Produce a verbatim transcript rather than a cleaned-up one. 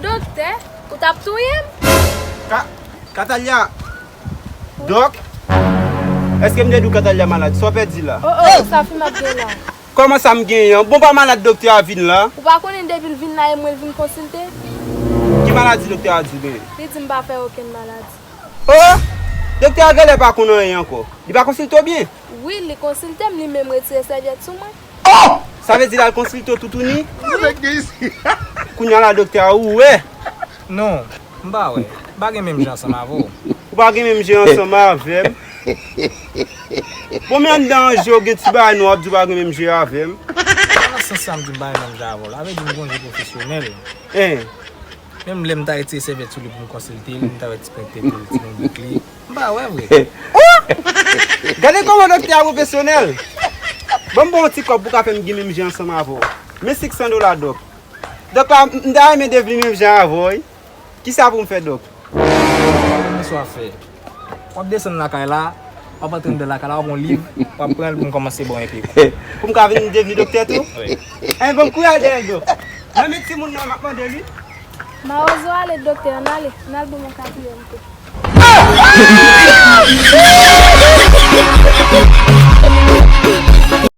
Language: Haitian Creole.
Doktè, ou t ap touye m? Ka, Katalya, dòk, èske m te di w Katalya malad? Sa w pèdi la? Oh, oh, sa fi m ap gen la. Kòman sa m genyen an? Bon, pa malad doktè a vin la. Ou pa konnen depi l vin la, e mwen l vin konsilte? Ki maladi doktè a di w genyen? Li di m pa fè okenn maladi. Oh! Doktè a genlè pa konn anyen ankò. Li pa konsilte w byen? Wi, li konsilte m, li menm retire sèvyèt sou mwen. Oh! Sa vle di l al konsilte w toutouni? Kounye a la doktè a ou wè? Non, m pa wè. M pa gen menm je ansanm avè w. Ou pa gen menm je ansanm avè m? Bon, men anndan an je w gen ti bagay nwa w ap di w pa gen menm je avè m? Pa nan sans sa m di m pa gen menm je avè w. Sa vle di m gen yon je pwofesyonèl. Hein? Menm lè m ta retire sèvyèt sou li pou m konsilte l, m ta wè ti pwent tete l, ti pwent bouk li. M pa wè vre. Oh! Gade kòman doktè a pwofesyonèl! Ban m ba w yon ti kòb pou w ka fè m gen menm je ansanm avè w. Men senk san dola, dòk. Dòk la, m ta renmen devni menm jan avè w, wi. Kisa pou m fè, dòk? Kisa w ap fè? W ap desann lakay la, w ap antre anndan lakay la, w ap pran yon liv, w ap pran l pou m kòmanse ba w enpe kou. Pou m ka vin devni doktè tou? Wi. Enben, ban m kouri al dèyè l, dòk. Nan men timoun nan, m ap mande l, wi. Mawozo ale, doktè, ann ale. N al ban m yon katriyèm kou.